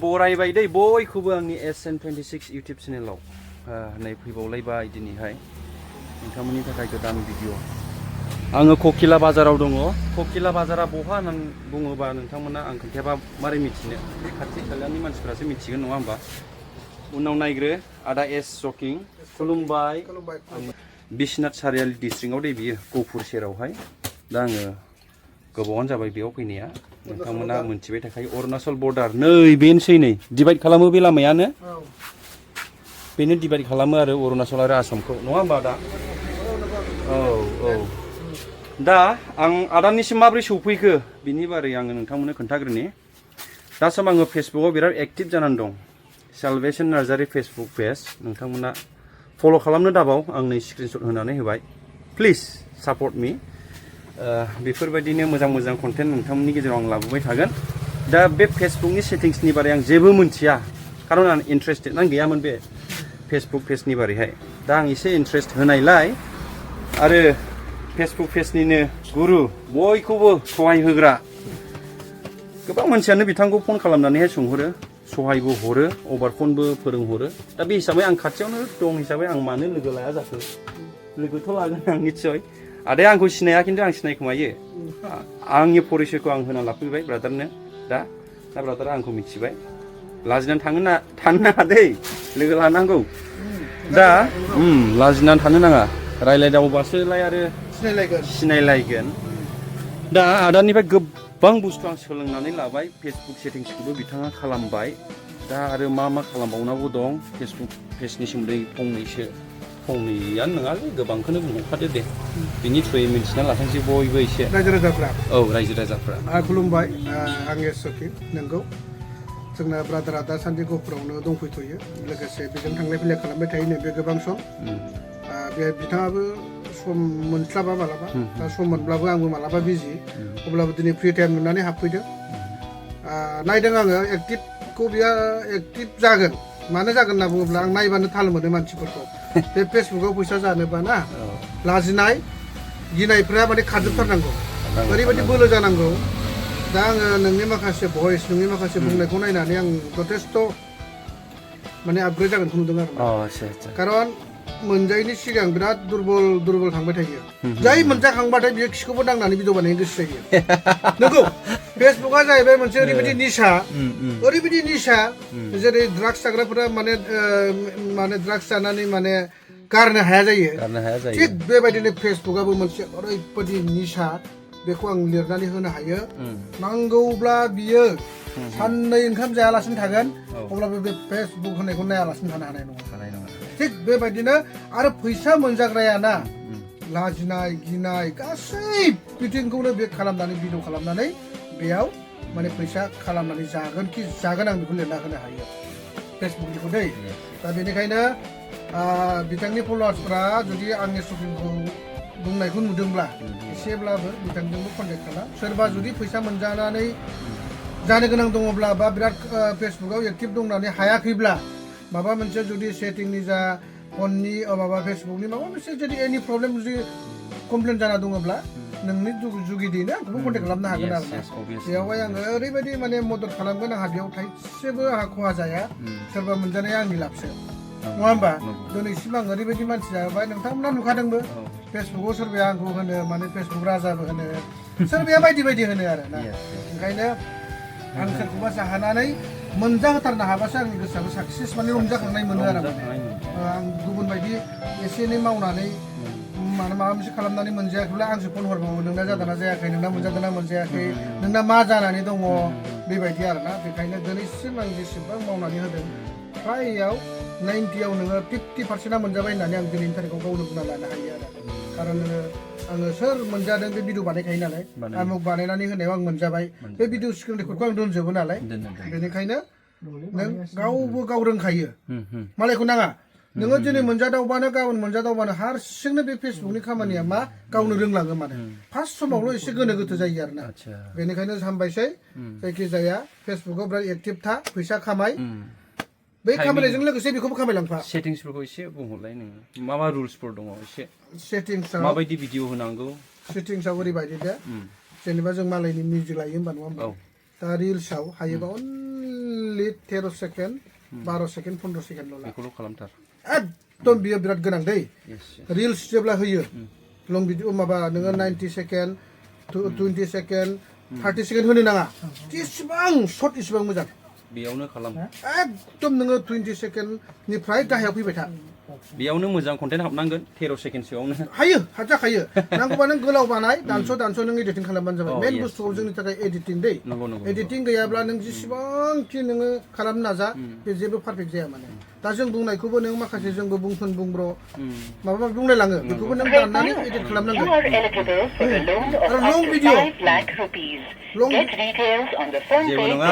बरायबाय दै बयखौबो आंनि SN26 YouTube चेनेलाव नै फैबावलायबाय दिनैहाय नोंथांमोननि थाखाय गोदान भिडिअ आङो ककिला बाजाराव दङ ककिला बाजारा बहा होननानै बुङोबा नोंथांमोना आं खोन्थायाबा मारै मिथिनो बे खाथि खालानि मानसिफोरासो मिथिगोन नङा होमबा उनाव नायग्रो आदा एस जकिं खुलुमबाय बिश्वनाथ सारियाली डिस्ट्रिक्टआव दै बियो गहपुर सेरावहाय दा आङो गोबावानो जाबाय बेयाव फैनाया नोंथांमोना मोनथिबाय थाखायो अरुणाचल बर्डार नै बेनोसै नै डिभाइड खालामो बे लामायानो बेनो डिभाइड खालामो आरो अरुणाचल आरो आसामखौ नङा होमबा दा औ दा आं आदानिसिम माब्रै सौफैखो बिनि बारै आङो नोंथांमोननो खोन्थाग्रोनि दासम आङो फेसबुकआव बिराद एक्टिभ जानानै दं सालभेसन नार्जारि फेसबुक पेज नोंथांमोना फल' खालामनो दाबाव आं नै स्क्रिनशट होनानै होबाय प्लिज सापर्ट मी बेफोरबायदिनो मोजां मोजां कन्टेन्ट नोंथांमोननि गेजेराव आं लाबोबाय थागोन दा बे फेसबुकनि सेटिंसनि बारै आं जेबो मोनथिया खारन आं इन्ट्रेस्टेड आं गैयामोन बे फेसबुक पेजनि बारैहाय दा आं एसे इन्ट्रेस्ट होनायलाय आरो फेसबुक पेजनिनो गुरु बयखौबो सहाय होग्रा गोबां मानसियानो बिथांखौ फन खालामनानैहाय सोंहरो सहायबो हरो अभार फनबो फोरोंहरो दा बे हिसाबै आं खाथियावनो दं हिसाबै आं मानो लोगो लाया जाखो लोगोथ' लागोन आं निस्सय आदाया आंखौ सिनाया खिन्थु आं सिनायखोमायो आंनि परिचयखौ आं होना लाफैबाय ब्रादारनो दा ब्रादारा आंखौ मिथिबाय लाजिनानै थानो नाङा दै लोगो लानांगौ दा लाजिनानै थानो नाङा रायलायदावबासोलाय आरो सिनायलायगोन दा आदानिफ्राय गोबां बुस्थु आं सोलोंनानै लाबाय फेसबुक सेटिंसखौबो बिथाङा खालामबाय दा आरो मा खालामबावनांगौ दं फेसबुक पेजनि सोमोन्दै फंनैयानो नङालै गोबांखौनो बुंहरखादो दे बिनि थ्रुयै मिन्थिना लाथोंसै बयबो एसे रायजो राजाफ्रा औ रायजो राजाफ्रा खुलुमबाय आं एस जकिं नंगौ जोंना ब्रादारा दासान्दि गहपुरावनो दंफैथ'यो लोगोसे बेजों थांलाय फैलाय खालामबाय थायो नैबे गोबां सम बे बिथाङाबो सम मोनस्लाबा मालाबा दा सम मोनब्लाबो आंबो मालाबा बिजि अब्लाबो दिनै फ्रि टाइम मोननानै हाबफैदों नायदों आङो एक्टिभखौ बियो एक्टिभ जागोन मानो जागोन होनना बुङोब्ला आं नायबानो थाल मोनो मानसिफोरखौ बे फेसबुकाव फैसा जानोबा ना लाजिनाय गिनायफ्रा माने खारजोबथारनांगौ ओरैबायदि बोलो जानांगौ दा आङो नोंनि माखासे भइस नोंनि माखासे बुंनायखौ नायनानै आं जथेस्थ' माने आपग्रेड जागोनखौ नुदों आरो खारन मोनजायैनि सिगां बिराद दुरबल थांबाय थायो जाय मोनजाखांबाथाय बियो खिखौबो दांनानै भिडिअ बानायनो गोसो जायो नंगौ फेसबुकआ जाहैबाय मोनसे ओरैबायदि निसा जेरै ड्राग्स जाग्राफोरा माने ड्राग्स जानानै माने गारनो हाया जायो थिग बेबायदिनो फेसबुकआबो मोनसे ओरैबायदि निसा बेखौ आं लिरनानै होनो हायो नांगौब्ला बियो साननै ओंखाम जायालासिनो थागोन अब्लाबो बे फेसबुक होनायखौ नायालासिनो थानो हानाय नङा थिग बेबायदिनो आरो फैसा मोनजाग्रायाना लाजिनाय गिनाय गासै बिथिंखौनो बे खालामनानै भिडिअ खालामनानै बेयाव माने फैसा खालामनानै जागोन आं बेखौ लिरना होनो हायो फेसबुकनिखौ दै दा बेनिखायनो बिथांनि फल'वार्सफ्रा जुदि आंनि शपिंखौ बुंनायखौ नुदोंब्ला एसेब्लाबो बिथांजोंबो कन्टेक्ट खालाम सोरबा जुदि फैसा मोनजानानै जानो गोनां दङब्ला बा बिराद फेसबुकाव एक्टिभ दंनानै हायाखैब्ला माबा मोनसे जुदि सेटिंनि जा फननि माबा फेसबुकनि माबा मोनसे जुदि एनि प्रब्लेम जुदि कमप्लेन जाना दङब्ला नोंनि जुगिदियैनो आंखौबो कन्टेक्ट खालामनो हागोन आरो बेयावहाय आङो ओरैबायदि माने मदद खालामगोन आंहा बेयाव थाइसेबो आंहा खहा जाया सोरबा मोनजानाया आंनि लाबसो नङा होमबा दिनैसिम आं ओरैबायदि मानसि जाबाय नोंथांमोना नुखादोंबो फेसबुकाव सोरबाया आंखौ होनो माने फेसबुक राजाबो होनो सोरबाया बायदि होनो आरो ना ओंखायनो आं सोरखौबा जाहोनानै मोनजाहोथारनो हाबासो आंनि गोसोआबो साक्सेस माने रंजाखांनाय मोनो आरो आं गुबुन बायदि एसे एनै मावनानै माबा मोनसे खालामनानै मोनजायाखैब्ला आंसो फन हरबावो नोंना जादोंना जायाखै नोंना मोनजादोंना मोनजायाखै नोंना मा जानानै दङ बेबायदि आरोना बेखायनो दिनैसिम आं जेसेबां मावनानै होदों फ्रायाव 90आव नोङो 50%आ मोनजाबाय होननानै आं दिनैनि थारिखआव गावनो बुंना लानो हायो आरो खारन आङो सोर मोनजादों बे भिडिअ बानायखायो नालाय आमुक बानायनानै होनायाव आं मोनजाबाय बे भिडिअ स्क्रिन रेकर्डखौ आं दोनजोबो नालाय बेनिखायनो नों गावबो गाव रोंखायो मालायखौ नाङा नोङो दिनै मोनजादावबानो गाबोन मोनजादावबानो हारसिंनो बे फेसबुकनि खामानिया मा गावनो रोंलाङो माने फार्स्ट समावल' एसे गोनो गोथो जायो आरोना बेनिखायनो हामबायसै जायखिजाया फेसबुकाव बिराद एक्टिभ था फैसा खामाय बै खामायनायजों लोगोसे बेखौबो खामायलांफा सेटिंसफोरखौ एसे बुंहरलाय नोङो मा रुल्सफोर दङ एसे सेटिंसआव माबायदि भिडिअ होनांगौ सेटिंसआव ओरैबायदि जेनेबा जों मालायनि मिउजिक लायो होनबा नङा होमबा दा रिल्सआव हायोबा मिनिट 13 सेकेन्ड 12 सेकेन्ड 15 सेकेन्ड ल' बेखौल' खालामथार एकदम बियो बिराद गोनां दै yes रिल्स जेब्ला होयो लं भिडिअ माबा नोङो 90 सेकेन्ड 20 सेकेन्ड 30 सेकेन्ड होनो नाङा जेसेबां सर्ट इसेबां मोजां बेयावनो खालाम एकदम नोङो 20 सेकेन्डनिफ्राय गाहायाव फैबाय था बेयावनो मोजां कन्टेन्ट हाबनांगोन 13 सेकेन्डसोआवनो हायो हाजाखायो नांगौबा नों गोलाव बानाय दानस' नों एडिटिं खालामबानो जाबाय मेन बुस्थुआव जोंनि थाखाय एडिटिं दै नंगौ नंगौ एडिटिं गैयाब्ला नों जेसेबांखि नोङो खालामनो नाजा बे जेबो पारफेक्ट जाया माने दा जों बुंनायखौबो नों माखासे जोंबो बुंब्र माबा माबि बुंलायलाङो बेखौबो नों दाननानै एडिट खालामनांगोन आरो लं भिडिअ जेबो नङा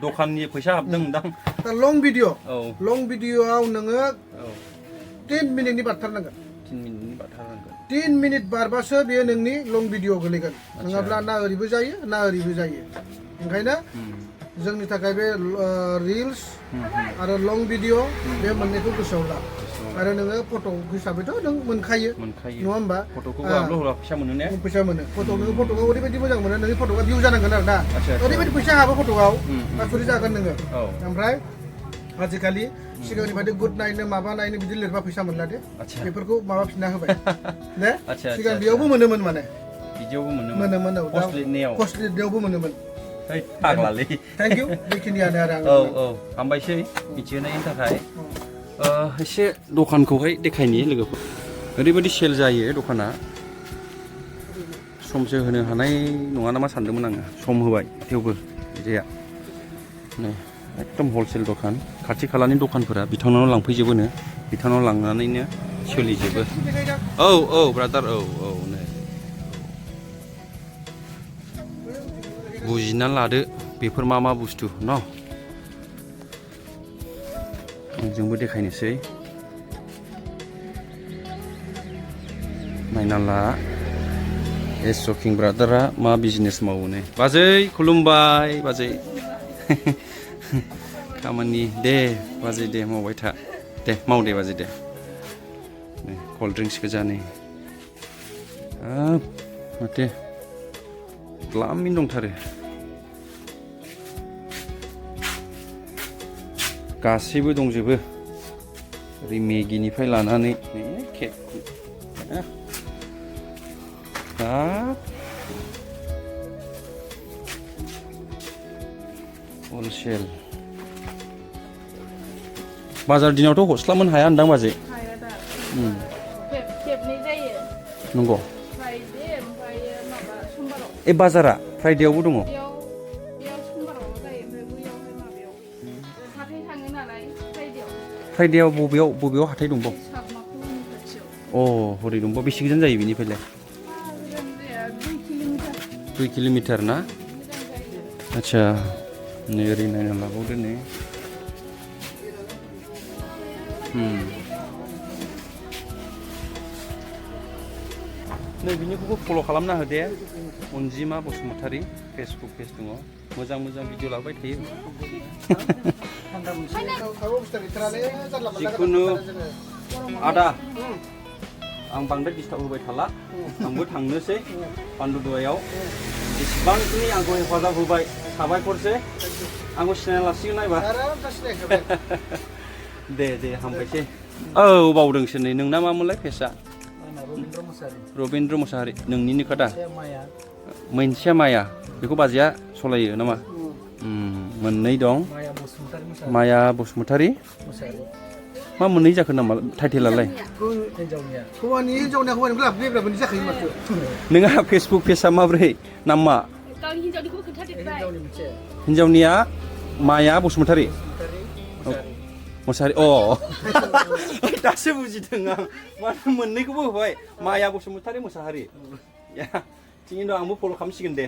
दखाननि फैसा हाबदों दां दा लं भिडिअ औ लं भिडिअआव नोङो औ 10 मिनिटनि बारथारनांगोन 3 मिनिटनि बारथारनांगोन 3 मिनिट बारबासो बेयो नोंनि लं भिडिअ गोलैगोन नङाब्ला ना ओरैबो जायो ना ओरैबो जायो ओंखायनो जोंनि थाखाय बे रिल्स आरो लं भिडिअ बे मोननैखौ गोसोआव ला आरो नोङो फट' हिसाबैथ' नों मोनखायो नङा होमबा फट'खौबो आपल'ड होबा फैसा मोनो ने फैसा मोनो नोङो फट'खौ ओरैबायदि मोजां मोनो नोंनि फट'आ भिउ जानांगोन आरो ना ओरैबायदि फैसा हाबो फट'आव आसुरि जागोन नोङो ओमफ्राय आजिखालि सिगांनि बायदि गुड नायनो माबा नायनो बिदि लिरबा फैसा मोनला दे बेफोरखौ माबाफिनना होबाय ने सिगां बेयावबो मोनोमोन माने बिदियावबो मोनोमोन औ पस्ट लिरनायाव पस्ट लिरनायावबो मोनोमोन फाग्लालै थेंक इउ बेखिनियानो आरो आं औ हामबायसै मिथिहोनायनि थाखाय एसे दखानखौहाय देखायनि लोगोफोर ओरैबायदि सेल जायो दखाना समसो होनो हानाय नङा नामा सानदोंमोन आङो सम होबाय थेवबो जाया नै एकदम हलसेल दखान खाथि खालानि दखानफोरा बिथांनाव लांफैजोबोनो बिथांनाव लांनानैनो सोलिजोबो औ ब्रादार औ नै बुजिना लादो बेफोर मा बुस्थु न जोंबो देखायनोसै नायना ला एस शकिं ब्रादारा मा बिजनेस मावो नै बाजै खुलुमबाय बाजै खामानि दे बाजै दे मावबाय था दे माव दे बाजै दे कल्ड ड्रिंक्स गोजा नै माथो ग्लामैनो दंथारो गासैबो दंजोबो ओरै मेगिनिफ्राय लानानै केक हलसेल बाजार दिनावथ' गस्ला मोन हाया होनदां बाजै हाया दा खेबनै जायो नंगौ फ्राइडे ओमफ्राय माबा समबाराव बाजारा फ्राइडेआवबो दङ बेयाव समबाराव जायो ओमफ्राय बैयावहाय माबायाव हाथाय थाङो नालाय फ्राइडेआव बबेयाव हाथाय दंबाव साबमाखौनि खाथियाव हरै दंबाव बेसे गोजान जायो बिनिफ्रायलाय गोजान जाया 2 किल'मिटार 2 किल'मिटार ना गोजान जायो आच्छा नै ओरै नायना लाबावदो नै नै बिनिखौबो फल' खालामना हो दे अनजिमा बसुमतारी फेसबुक पेज दङ मोजां भिडिअ लाबाय थायो जिखुनु आदा आं बांद्राय डिस्टार्ब होबाय थाला आंबो थांनोसै पान्डुदुवायाव जेसेबांखिनि आंखौ हेफाजाब होबाय साबायखरसै आंखौ सिनायना लासिगोन नायबा दे हामबायसै औ बावदोंसो नै नोंना मामोनलाय फेसआ रबिन्द्र मुसाहारि नोंनिनो खोथा मोनसेया माया बेखौ बाजैया सलायो नामा मोननै दं माया बसुमतारी मा मोननै जाखो नामा टाइटेलालाय नोंहा फेसबुक पेजआ माब्रै नामा हिन्जावनिया माया बसुमतारी मुसाहारि दासो बुजिदों आं मानो मोननैखौबो होबाय माया बसुमतारी मुसाहारि थिगैनो दं आंबो फल' खालामसिगोन दे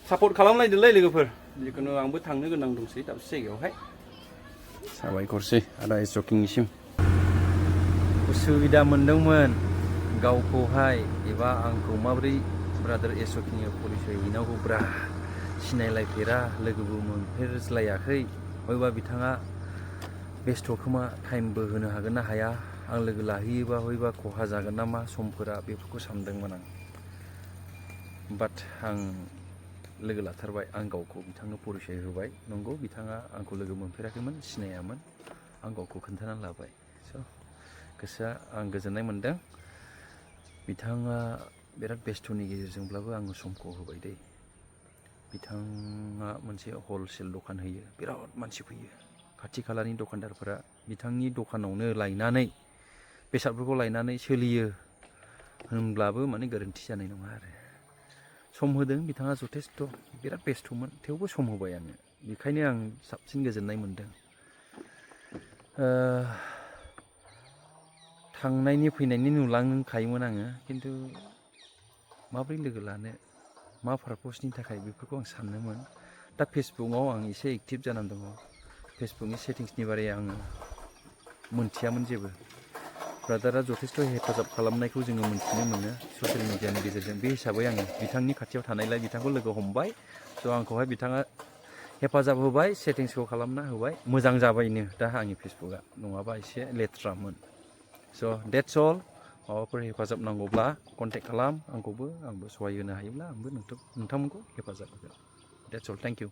सापर्ट खालामलायदोंलै लोगोफोर जिखुनु आंबो थांनो गोनां दंसै दाबसे जायगायावहाय साबायखरसै आदा एस शकिंनिसिम उसुबिदा मोनदोंमोन गावखौहाय एबा आंखौ माबोरै ब्रादार एस शकिंआ परिचय हैनांगौब्रा सिनायलायफेरा लोगोबो मोनफेरज्लायाखै हयबा बिथाङा बेस्थ' खोमा टाइमबो होनो हागोन ना हाया आं लोगो लाहैयोबा हयबा खहा जागोन नामा समफोरा बेफोरखौ सानदोंमोन आं बाट आं लोगो लाथारबाय आं गावखौ बिथांनो परिचय होबाय नंगौ बिथाङा आंखौ लोगो मोनफेराखैमोन सिनायामोन आं गावखौ खोन्थानानै लाबाय स' गोसोआ आं गोजोननाय मोनदों बिथाङा बिराद बेस्थ'नि गेजेरजोंब्लाबो आङो समखौ होबाय दै बिथाङा मोनसे हलसेल दखान होयो बिराद मानसि फैयो खाथि खालानि दखानदारफोरा बिथांनि दखानावनो लायनानै बेसादफोरखौ लायनानै सोलियो होनब्लाबो माने गोरोन्थि जानाय नङा आरो सम होदों बिथाङा जथेस्थ' बिराद बेस्थ'मोन थेवबो सम होबाय आंनो बेखायनो आं साबसिन गोजोननाय मोनदों थांनायनि फैनायनि नुलांखायोमोन आङो खिन्थु माबोरै लोगो लानो मा पारपसनि थाखाय बेफोरखौ आं सानोमोन दा फेसबुकआव आं एसे एक्टिभ जानानै दङ फेसबुकनि सेटिंसनि बारै आङो मोनथियामोन जेबो ब्रादारा जथेस्थ' हेफाजाब खालामनायखौ जोङो मोनथिनो मोनो ससियेल मिडियानि गेजेरजों बे हिसाबै आङो बिथांनि खाथियाव थानायलाय बिथांखौ लोगो हमबाय स' आंखौहाय बिथाङा हेफाजाब होबाय सेटिंसखौ खालामना होबाय मोजां जाबायनो दा आंनि फेसबुकआ नङाबा एसे लेथ्रामोन स' डेट्स अल माबाफोर हेफाजाब नांगौब्ला कन्टेक्ट खालाम आंखौबो आंबो सहाय होनो हायोब्ला आंबो नोंथांमोनखौ हेफाजाब होगोन डेट्स अल थेंक इउ